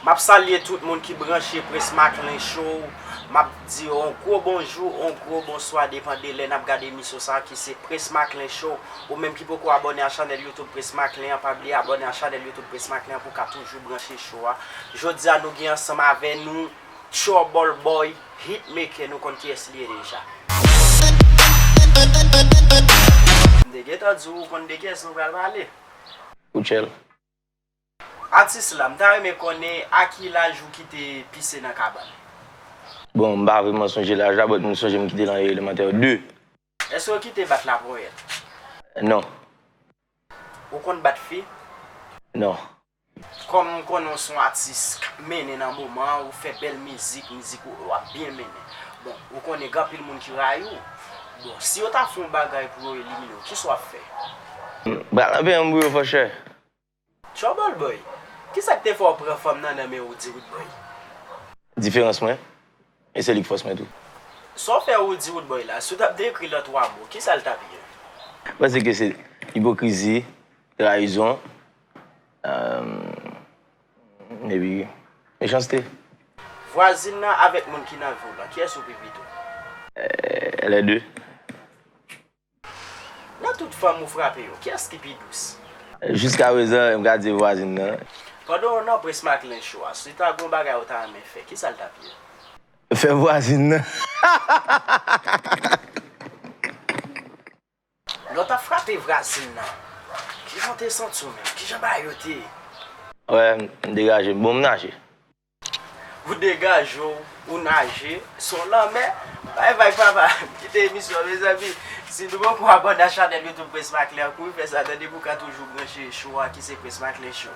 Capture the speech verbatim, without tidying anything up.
M ap salye tout moun ki branche Prince Macklin Show. M ap di yo yon gwo bonjou, yon gwo bonswa, depann de lè n ap gade emisyon sa a ki se Prince Macklin Show. Ou menm ki poko abòne a chanèl YouTube Prince Macklin an, pa bliye abòne a chanèl YouTube Prince Macklin an pou w ka toujou branche show a. Jodi a nou gen ansanm avè nou Trouble Boy, hitmaker, nou konn kiyès li ye deja. M te gentan di w, ou konn de kiyès nou pral pale. Uchel. Atis la, m ta renmen konnen a ki laj ou kite pise nan kabann? Bon, m pa vrèman sonje laj la, but m sonje m kite l an elemantè de. Èske w kite bat laponyèt? Non. Ou konn bat fi? Non. Kòm m konnen w se yon atis k ap mennen nan moman an, ou fè bèl mizik, mizik ou, w ap byen mennen. Bon, ou konnen gen anpil moun ki rayi w. Bon, si yo ta fè yon bagay pou yo elimine w, kisa w ap fè? M pral anpeye m pou yo fò chè. Trouble Boy, kisa k te fè w pran fanm nan nan men Roody Roodboy? Diferans mwen, e se li k fòs mwen tou. Sa w fè Roody Roodboy la, si w t ap dekri l an twa mo, kisa l t ap ye? Mwen panse ke se ipokrizi, trayizon, epi mechanste. Vwazin nan avèk moun ki nan vi w lan, kiyès ou pi pito? Eh, les deux. Nan tout fanm ou frape yo, kiyès ki pi dous? Jiskaprezan, m ka di vwazin nan. Pandan w nan Prince Macklin Show a, si ta gen yon bagay ou ta renmen fè, kisa l t ap ye? Fè vwazin nan. Lè w t ap frape vwazin nan, kijan w te santi w menm? Kijan bagay yo te ye? Wè, m degaje m. Bon, m naje. Ou degaje w, ou naje, se yon lanmè. Bay vag papa, kite emisyon, mezanmi. Si nou poko abòne a chanèl YouTube Prince Macklin an, kouri fè sa, tande, pou w ka toujou branche show a ki se Prince Macklin Show.